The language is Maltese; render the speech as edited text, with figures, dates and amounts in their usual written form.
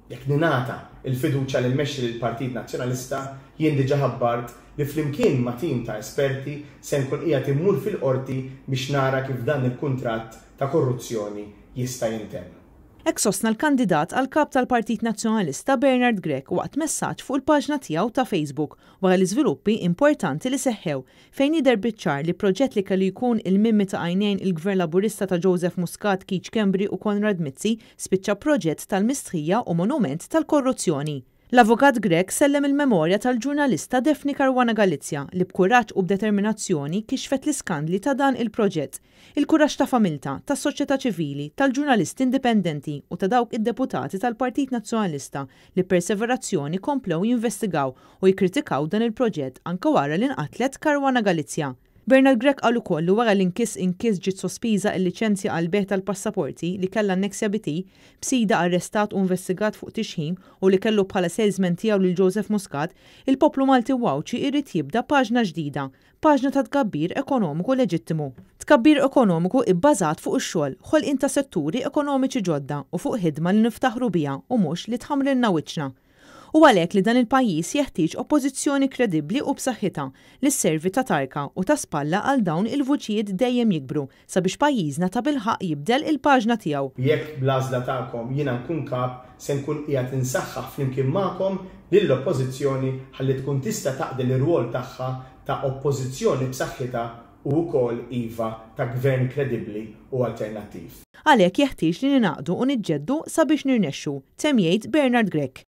Jekk ningħata l-fiduċja li mmexxi lill-Partit Nazzjonalista, jien diġà ħabbart li flimkien ma' tim ta' esperti se nkun qiegħed immur fil-Qorti biex nara kif dan il-kuntratt ta' korruzzjoni jista' jintemm. Hekk sostna l-kandidat għal Kap tal-Partit Nazzjonalista Bernard Grech waqt messaġġ fuq il-paġna tiegħu ta' Facebook wara l-iżviluppi importanti li seħħew fejn jidher biċ-ċar li proġett li kellu jkun il-mimmi ta' għajnejn il-Gvern Laburista ta' Joseph Muscat, Keith Schembri u Konrad Mizzi spiċċa proġett tal-mistħija u monument tal-korruzzjoni. L-Avukat Grech sellem il-memorja tal-ġurnalista Daphne Caruana Galizia li b'kuraġġ u b'determinazzjoni kixfet l-iskandli ta' dan il-proġett. Il-kuraġġ ta' familtha, tas-soċjetà ċivili, tal-ġurnalisti indipendenti u ta' dawk id-deputati tal-Partit Nazzjonalista li b'perseverazzjoni komplew jinvestigaw u jikkritikaw dan il-proġett anke wara li nqatlet Caruana Galizia. Bernard Grech qal ukoll li wara li nkiss inkiss ġiet sospiża l-liċenzja għall-bejgħ tal-passaporti li kellha Nexia BT, b'sidha arrestat u investigat fuq tixħim u li kellu bħala salesman tiegħu lil Joseph Muscat, il-poplu Malti u Għawdxi irid jibda paġna ġdida, paġna ta' tkabbir ekonomiku leġittimu. Tkabbir ekonomiku ibbażat fuq ix-xogħol, ħolqien ta' setturi ekonomiċi ġodda u fuq ħidma li niftaħru biha u mhux li tħammrilna wiċċna. Hu għalhekk li dan il-pajjiż jeħtieġ Oppożizzjoni kredibbli u b'saħħitha li sservi ta' tarka u ta' spalla għal dawn il-vuċijiet dejjem jikbru sabiex pajjiżna tabilħaqq jibdel il-paġna tiegħu. Jekk bl-għażla tagħkom jiena nkun Kap, se nkun qiegħed insaħħaħ flimkien magħkom lill-Oppożizzjoni ħalli tkun tista' taqdi l-irwol tagħha ta' Oppożizzjoni b'saħħitha u wkoll, iva, ta' Gvern kredibbli u alternattiv. Għalhekk jeħtieġ li ningħaqdu u niġġeddu sabiex nirnexxu, temm jgħid Bernard Grech.